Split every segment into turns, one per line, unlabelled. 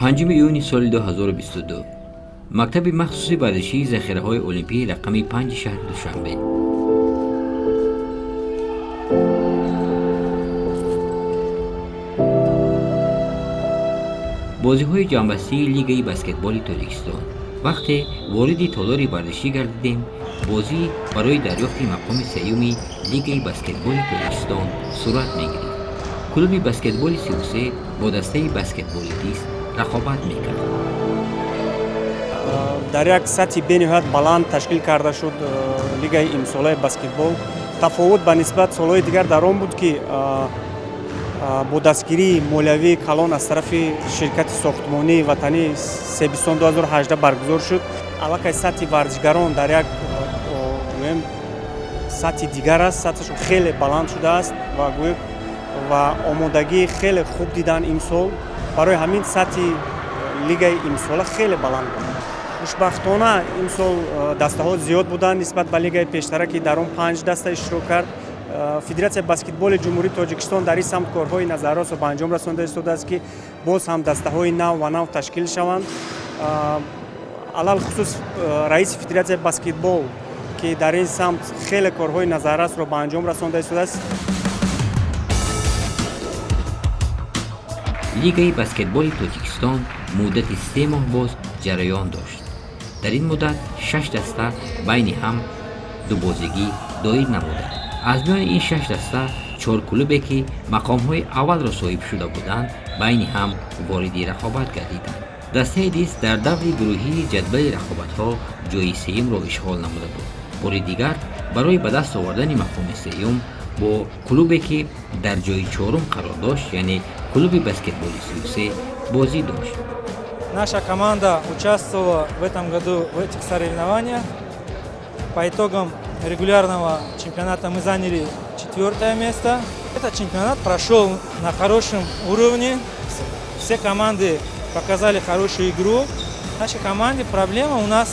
5 июни соли 2022, мактаби махсуси варзишии захираҳои олимпии рақами 5 шаҳри Душанбе. Бозиҳои ҷамъбастии Лигаи баскетболи Тоҷикистон. Вақте вориди толори варзишӣ гардидем, бозӣ барои дарёфти мақоми сеюми Лигаи баскетболи Тоҷикистон сурат мегирифт. Клуби баскетболи 33 бо дастаи баскетболи «Дис» рақобат мекард.
Дар як сатҳи бениҳоят баланд ташкил карда шуд лигаи имсолаи баскетбол. Тафовут ба нисбат солҳои дигар дар он буд, ки бо дастгирии молиявии калон аз тарафи ширкати сохтмонии ватании Себистон 2018 баргузор шуд. Аллакай сатҳи варзишгарон дар як, гӯем, сатҳи дигар аст, сатҳашон хеле баланд шудааст ва, гӯем, ва омодагии хеле хуб диданд имсол. Барои ҳамин сатҳи лигаи имсола хеле баланд буд. Хушбахтона, имсол дастаҳо зиёд буданд нисбат ба лигаи пештара, ки дар он панҷ даста иштирок кард. Федератсияи баскетболи Ҷумҳурии Тоҷикистон дар ин самт корҳои назаррасро ба анҷом расонда истодааст, ки боз ҳам дастаҳои нав ва нав ташкил шаванд. Алалхусус раиси федератсияи баскетбол, ки дар ин самт хеле корҳои назаррасро ба анҷом расонда истодааст.
Лигаи баскетболи Тоҷикистон муддати 3 моҳ боз ҷараён дошт. Дар ин муддат шаш даста байни ҳам дубозигӣ доир намуданд. Аз миёни ин шаш даста чор клубе, ки мақомҳои аввалро соҳиб шуда буданд, байни ҳам вориди рақобат гардиданд. Дастаи «Дис» дар даври гурӯҳии ҷадвали рақобатҳо ҷои сеюмро ишғол намуда буд. Бори дигар барои ба даст овардани мақоми сеюм бо клубе, ки дар ҷои чорум қарор дошт, яъне клуби баскетболи 33, бозӣ дошт.
Наша команда участвовала в этом году в этих соревнованиях. По итогам регулярного чемпионата мы заняли четвертое место. Этот чемпионат прошел на хорошем уровне. Все команды показали хорошую игру. В нашей команде проблема: у нас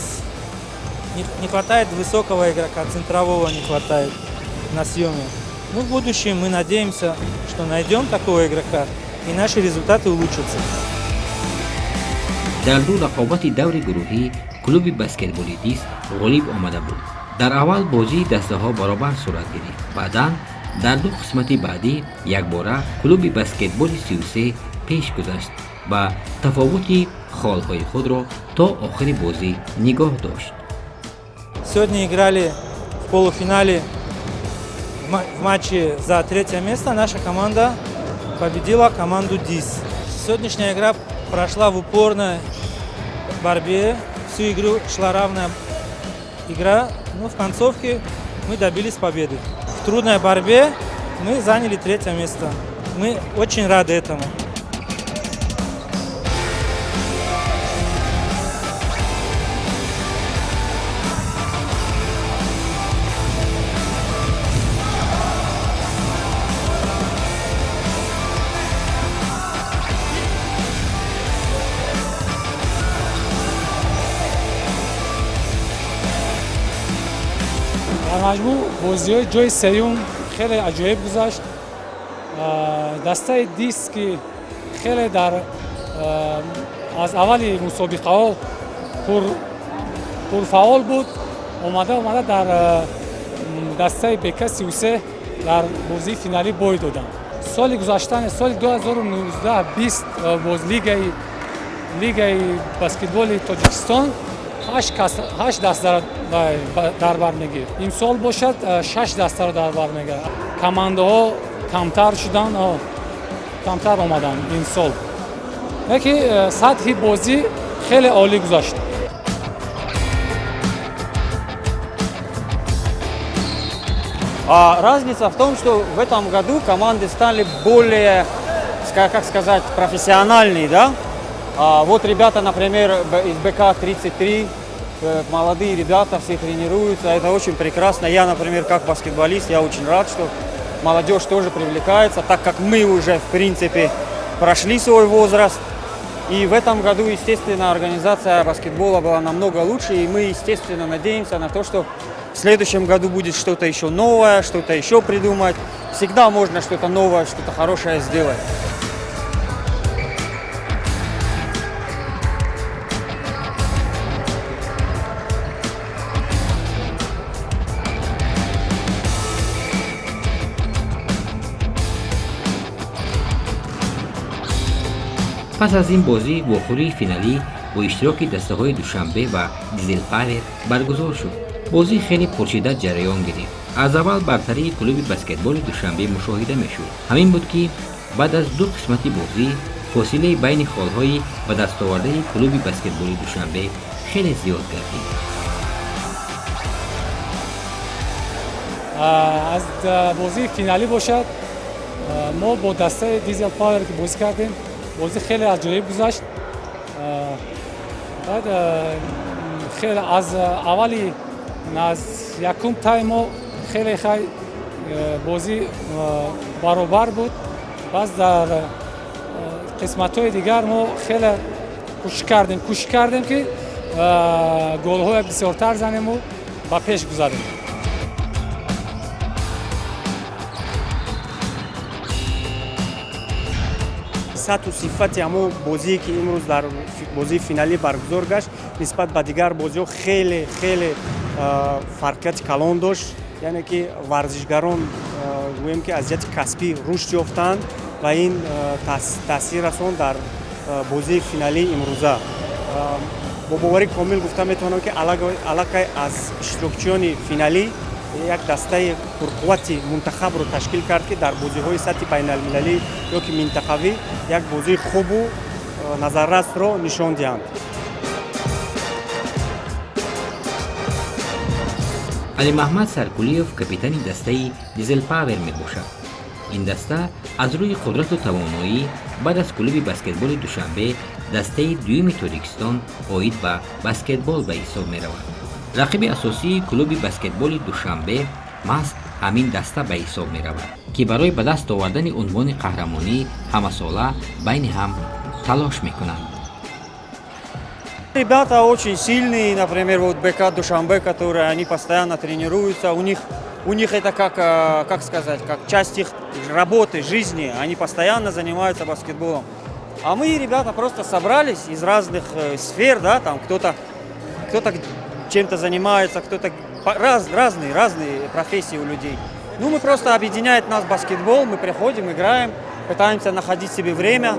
не хватает высокого игрока, центрового не хватает на съеме. Ну, в будущем мы надеемся, что найдем такого игрока и наши результаты улучшатся.
Дар ду рақобати даври гурӯҳӣ клуби баскетболи «Дис» ғолиб омада буд. Дар аввал бозии дастаҳо баробар сурат гирифт. Баъдан дар ду қисмати баъдӣ якбора клуби баскетболи 33 пеш гузашт ва тафовути холҳои худро то охири бозӣ нигоҳ дошт.
Сегодня играли в полуфинале, в матче за третье место. Наша команда победила команду ДИС. Сегодняшняя игра прошла в упорной борьбе. Всю игру шла равная игра. Но в концовке мы добились победы. В трудной борьбе мы заняли третье место. Мы очень рады этому.
Дар маҷмӯъ бозиҳои ҷои сеюм хеле аҷоиб гузашт. Дастаи «Дис», ки хеле дар аз аввали мусобиқаҳо пурфаъол буд, омада омада дар дастаи БК 33 дар бозии финалӣ бой доданд. Соли гузашта, соли 2019 20, боз лигаи баскетболи Тоҷикистон ҳашт дастаро дар бар мегирифт. Имсол бошад, шаш дастаро дар бар мегирад. Командаҳо камтар шуданд, камтар омаданд имсол, лекин сатҳи бозӣ хеле олӣ гузашт.
А разница в том, что в этом году команды стали более, как сказать, профессиональные, да? А вот ребята, например, из БК-33, молодые ребята, все тренируются, это очень прекрасно. Я, например, как баскетболист, я очень рад, что молодежь тоже привлекается, так как мы уже, в принципе, прошли свой возраст. И в этом году, естественно, организация баскетбола была намного лучше, и мы, естественно, надеемся на то, что в следующем году будет что-то еще новое, что-то еще придумать. Всегда можно что-то новое, что-то хорошее сделать.
Пас аз ин бозӣ вохӯрии финалӣ бо иштироки дастаҳои Душанбе ва Дизелпавер баргузор шуд. Бозӣ хеле пуршиддат ҷараён гирифт. Аз аввал бартарии клуби баскетболи Душанбе мушоҳида мешуд. Ҳамин буд, ки баъд аз ду қисмати бозӣ фосилаи байни холҳои ба дастовардаи клуби баскетболи Душанбе хеле зиёд гардид.
Аз бозии финалӣ бошад, мо бо дастаи Дизел Пауэр ки бозӣ кардем, бозӣ хеле аҷоиб гузашт. Баъд хеле аз аввали, аз якум тайм мо хеле хай бозӣ баробар буд. Баъз дар қисматҳои дигар мо хеле кӯшиш кардем, ки голҳоя бисёртар занему ба пеш гузарем.
Сатҳу сифати ҳамон бозие, ки имрӯз дар бозии финалӣ баргузор гашт, нисбат ба дигар бозиҳо хеле хеле фарқияти калон дошт. Яъне ки варзишгарон, гӯем ки, аз ҷиҳати касбӣ рушд ёфтанд ва ин таъсир расонд дар бозии финалии имрӯза. Бо боварӣ комил гуфта метавонам, ки аллакай аз иштирокчиёни финалӣ як дастаи пурқуввати мунтахабро ташкил кард, ки дар бозиҳои сатҳи байналмилалӣ ё ки минтақавӣ як бозии хубу назаррасро нишон диҳанд.
Алимаҳмад Саркулиев капитани дастаи Дизелпавер мебошад. Ин даста аз рӯи қудрату тавоноӣ баъд аз клуби баскетболи Душанбе дастаи дуюми Тоҷикистон оид ба баскетбол ба ҳисоб меравад. Рақиби асосии клуби баскетболи Душанбе маҳз ҳамин даста ба ҳисоб меравад, ки барои ба даст овардани унвони қаҳрамонӣ ҳамасола байни ҳам талош мекунанд.
Ребята очень сильные, например, вот БК Душанбе, которые они постоянно тренируются, у них это как сказать, как часть их работы, жизни, они постоянно занимаются баскетболом. А мы, ребята, просто собрались из разных сфер, да, там кто-то чем-то занимается, кто-то разные профессии у людей. Ну, мы просто, объединяет нас баскетбол, мы приходим, играем, пытаемся находить себе время.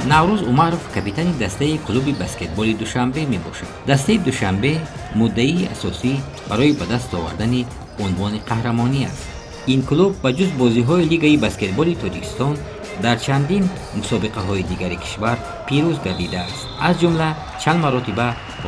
Наврӯз Умаров капитани дастаи клуби баскетболи Душанбе мебошад. Дастаи Душанбе муддаии асосӣ барои ба даст овардани унвони қаҳрамонӣ аст. Ин клуб ба ҷуз бозиҳои Лигаи баскетболи Тоҷикистон дар чандин мусобиқаҳои дигари кишвар пирӯз гардидааст, аз ҷумла чанд маротиба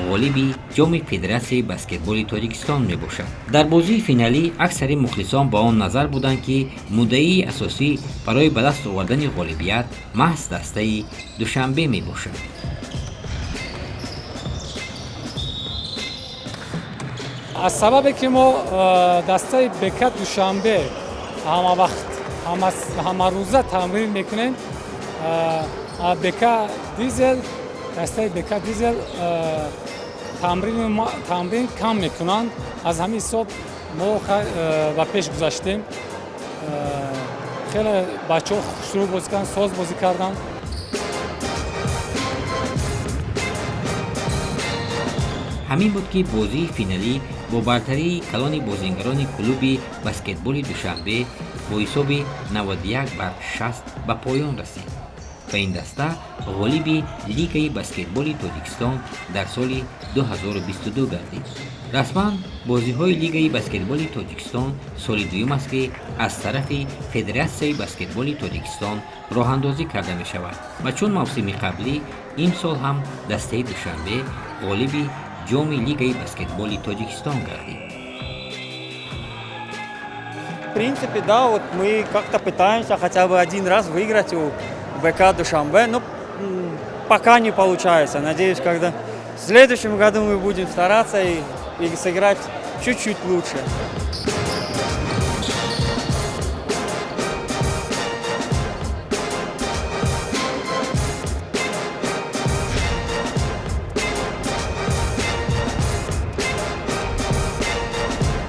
ғолиби Ҷоми Федератсияи баскетболи Тоҷикистон мебошад. Дар бозии финалӣ аксари мухлисон ба он назар буданд, ки муддаии асосӣ барои ба даст овардани ғолибият маҳз дастаи Душанбе мебошад.
Аз сабабе ки мо дастаи БК Душанбе ҳамавақт, ҳамарӯза тамрин мекунем, БК Дизел, дастаи БК Дизел тамрин кам мекунанд. Аз ҳамин ҳисоб мо ба пеш гузаштем. Хеле бачаҳо хушрӯ бозӣ карданд, соз бозӣ карданд.
Ҳамин буд, ки бозии финалӣ бо бартарии калони бозингарони клуби баскетболи Душанбе бо ҳисоби 91 бар 60 ба поён расид ва ин даста ғолиби Лигаи баскетболи Тоҷикистон дар соли 2022 гардид. Расман бозиҳои Лигаи баскетболи Тоҷикистон соли дуюм аст, ки аз тарафи Федератсияи баскетболи Тоҷикистон роҳандозӣ карда мешавад ва чун мавсими қаблӣ имсол ҳам дастаи Душанбе ғолиби ҷоми Лигаи баскетболи Тоҷикистон гардид.
В принципе, да, вот мы как-то пытаемся хотя бы один раз выиграть у БК Душанбе, но пока не получается. Надеюсь, когда в следующем году мы будем стараться и сыграть чуть-чуть лучше.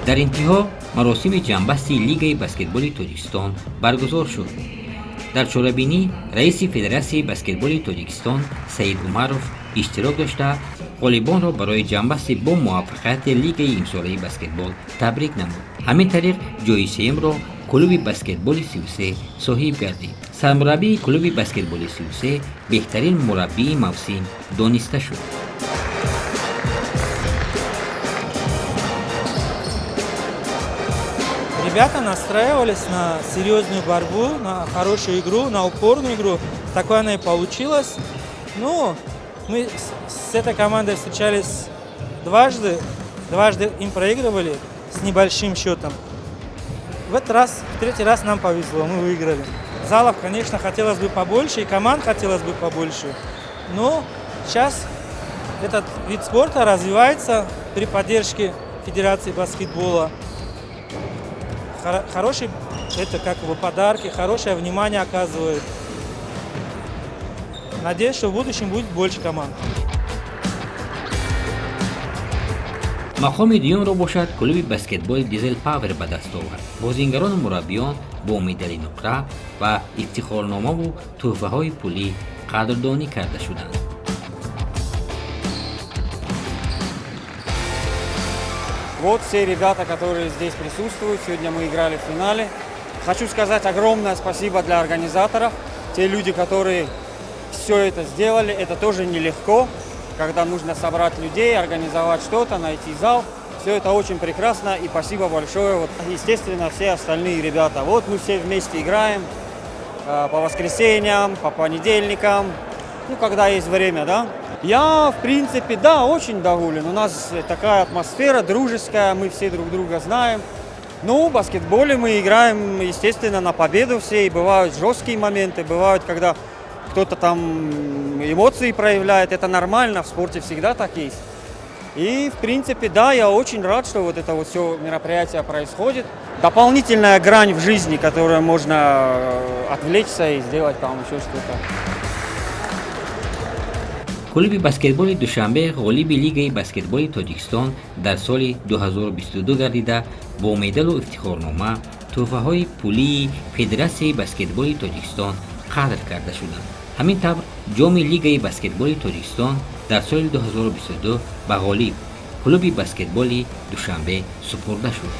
Дар интиҳо маросими ҷамъбасти Лигаи баскетболи Тоҷикистон баргузор шуд. Дар чорабинӣ раиси Федератсияи баскетболи Тоҷикистон Саид Умаров иштирок дошта. Ғолибонро барои ҷамъбасти бо муваффақияти лигаи имсолаи баскетбол табрик намуд. Ҳамин тариқ, ҷои сеюмро клуби баскетболи 33 соҳиб гардид. Сармураббии клуби баскетболи 33 беҳтарин мураббии мавсим дониста шуд.
Ребята настраивались на серьезную борьбу, на хорошую игру, на упорную игру. Такое она и получилось. Ну, мы с этой командой встречались дважды, дважды им проигрывали с небольшим счетом. В этот раз, в третий раз нам повезло, мы выиграли. Залов, конечно, хотелось бы побольше, и команд хотелось бы побольше. Но сейчас этот вид спорта развивается при поддержке Федерации баскетбола. Хороший, это как бы подарки, хорошее внимание оказывает. Надеюсь, что в будущем будет больше команд.
Мақоми дуюмро бошад, клуби баскетболи Дизел Павер ба даст овард. Бозингарону мураббиён бо медали нуқра ва ифтихорномаву тӯҳфаҳои пулӣ қадрдонӣ карда шуданд.
Вот все ребята, которые здесь присутствуют. Сегодня мы играли в финале. Хочу сказать огромное спасибо для организаторов. Те люди, которые все это сделали, это тоже нелегко, когда нужно собрать людей, организовать что-то, найти зал. Все это очень прекрасно, и спасибо большое. Вот, естественно, все остальные ребята. Вот мы все вместе играем по воскресеньям, по понедельникам, ну, когда есть время, да. Я, в принципе, да, очень доволен. У нас такая атмосфера дружеская, мы все друг друга знаем. Ну, в баскетболе мы играем, естественно, на победу все, и бывают жесткие моменты, бывают, когда кто-то там эмоции проявляет, это нормально, в спорте всегда так есть. И, в принципе, да, я очень рад, что вот это вот все мероприятие происходит. Дополнительная грань в жизни, которую можно отвлечься и сделать там еще что-то.
Клуби баскетболи Душанбе ғолиби лигаи баскетболи Тоҷикистон дар соли 2022 гардида, бо медалу ифтихорнома, тӯҳфаҳои пулии Федератсияи баскетболи Тоҷикистон қадр карда шуданд. Ҳамин тавр, ҷоми лигаи баскетболи Тоҷикистон дар соли 2022 ба ғолиб, клуби баскетболи Душанбе, супурда шуд.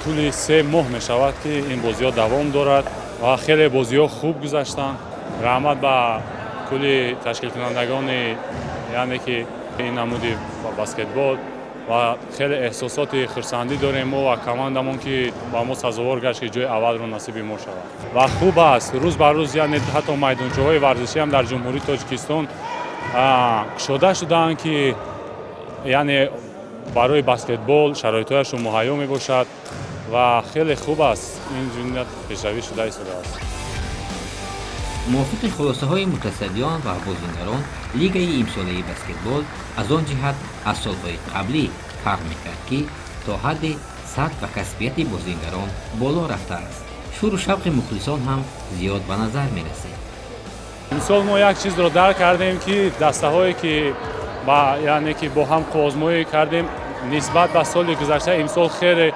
Тӯли 3 моҳ мешавад, ки ин бозиҳо давом дорад ва хеле бозиҳо хуб гузаштанд. Раҳмат ба кулли ташкилкунандагони, яъне ки ин намуди баскетбол, ва хеле эҳсосоти хурсандӣ дорем мо ва командамон, ки ба мо сазовор гашт, ки ҷои аввалро насиби мо шавад. Ва хуб аст, рӯз ба рӯз, яъне ҳатто майдончаҳои варзишиам дар Ҷумҳурии Тоҷикистон кушода шудаанд, ки яъне барои баскетбол шароитҳояшон муҳайё мебошад ва хеле хуб аст, ин ҷуният пешравӣ шуда истодааст.
Мувофиқи хулосаҳои мутасаддиён ва бозингарон, лигаи имсолаи баскетбол аз он ҷиҳат аз солҳои қаблӣ фарқ мекард, ки то ҳадде сатҳ ва касбияти бозингарон боло рафтааст. Шӯру шавқи мухлисон ҳам зиёд ба назар мерасид.
Имсол мо як чизро дарк кардем, ки дастаҳое ки ба, яъне ки бо ҳам қувозмоӣ кардем, нисбат ба соли гузашта имсол хеле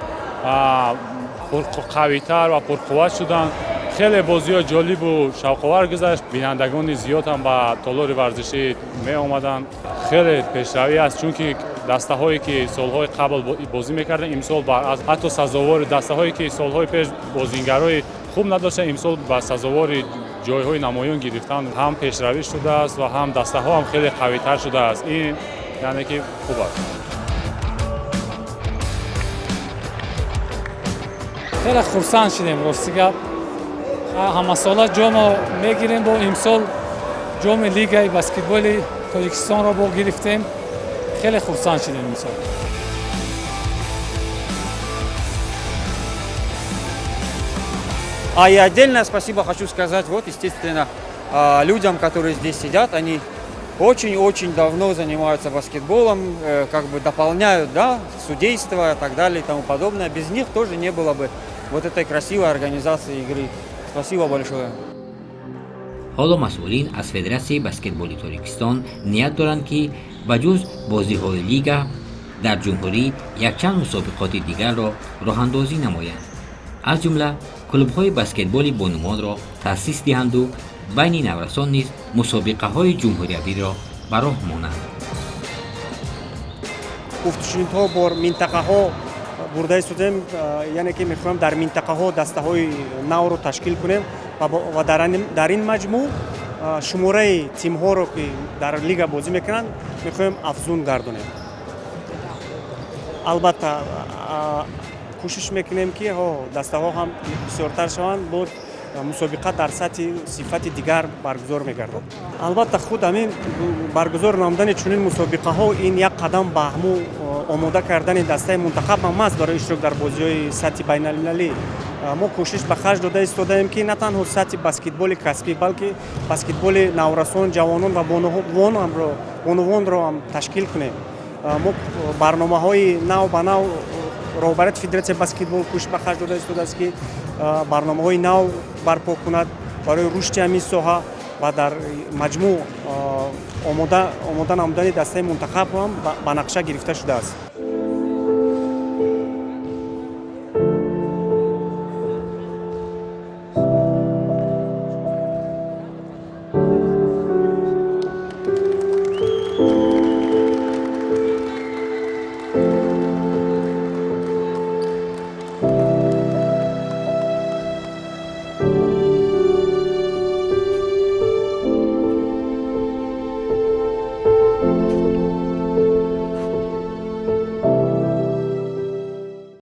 қавитар ва пурқувват шуданд. Хеле бозиҳо ҷолибу шавқовар гузашт, бинандагони зиёд ҳам ба толори варзишӣ меомаданд. Хеле пешравӣ аст, чунки дастаҳое ки солҳои қабл бозӣ мекарданд, имсол ҳатто сазовори, дастаҳое ки солҳои пеш бозингарои хуб надоштанд, имсол ба сазовори ҷойҳои намоён гирифтан. Ҳам пешравӣ шудааст ва ҳам дастаҳо ҳам хеле қавитар шудааст. Ин яъне ки хуб аст.
Хеле хурсанд шудем, рости гап. Ҳамасола ҷомо мегирем, бо имсол ҷоми лигаи баскетболи Тоҷикистонро бо гирифтем. Хеле хурсанд шудем имсол.
А и отдельное спасибо хочу сказать, вот, естественно, людям, которые здесь сидят, они очень-очень давно занимаются баскетболом, как бы дополняют, да, судейство и так далее и тому подобное. Без них тоже не было бы вот этой красивой организации игры. Спасибо большое.
Ҳоло масъулин аз Федератсияи баскетболи Тоҷикистон ният доранд, ки ба ҷуз бозиҳои лига Дар ҷумҳурӣ якчанд мусобиқоти дигарро роҳандозӣ намоянд, аз ҷумла клубҳои баскетболи бонувонро таъсис диҳанду байни наврасон низ мусобиқаҳои ҷумҳуриявиро ба роҳ монанд.
Гуфтушунидҳо бо минтақаҳо бурда истодем, яъне ки мехоҳем дар минтақаҳо дастаҳои навро ташкил кунем ва дар ин маҷмӯъ шумораи тимҳоро, ки дар лига бозӣ мекунанд, мехоҳем афзун гардонем. Албатта, кӯшиш мекунем, ки дастаҳо ҳам бисёртар шаванд, бо мусобиқа дар сатҳи сифати дигар баргузор мегардад. Албатта, худ ҳамин баргузор намудани чунин мусобиқаҳо ин як қадам ба ҳамун омода кардани дастаи мунтахаб ҳам аст барои иштирок дар бозиҳои сатҳи байналмилалӣ. Мо кӯшиш ба харҷ дода истодаем, ки на танҳо сатҳи баскетболи касбӣ, балки баскетболи наврасон, ҷавонон ва бонувонро ҳам ташкил кунем. Мо барномаҳои нав ба нав, роҳбарияти Федератсияи баскетбол кӯшиш ба харҷ дода истодааст, ки барномаҳои нав барпо кунад барои рушди ҳамин соҳа ва дар маҷмӯъ омода намудани дастаи мунтахаб ҳам ба нақша гирифта шудааст.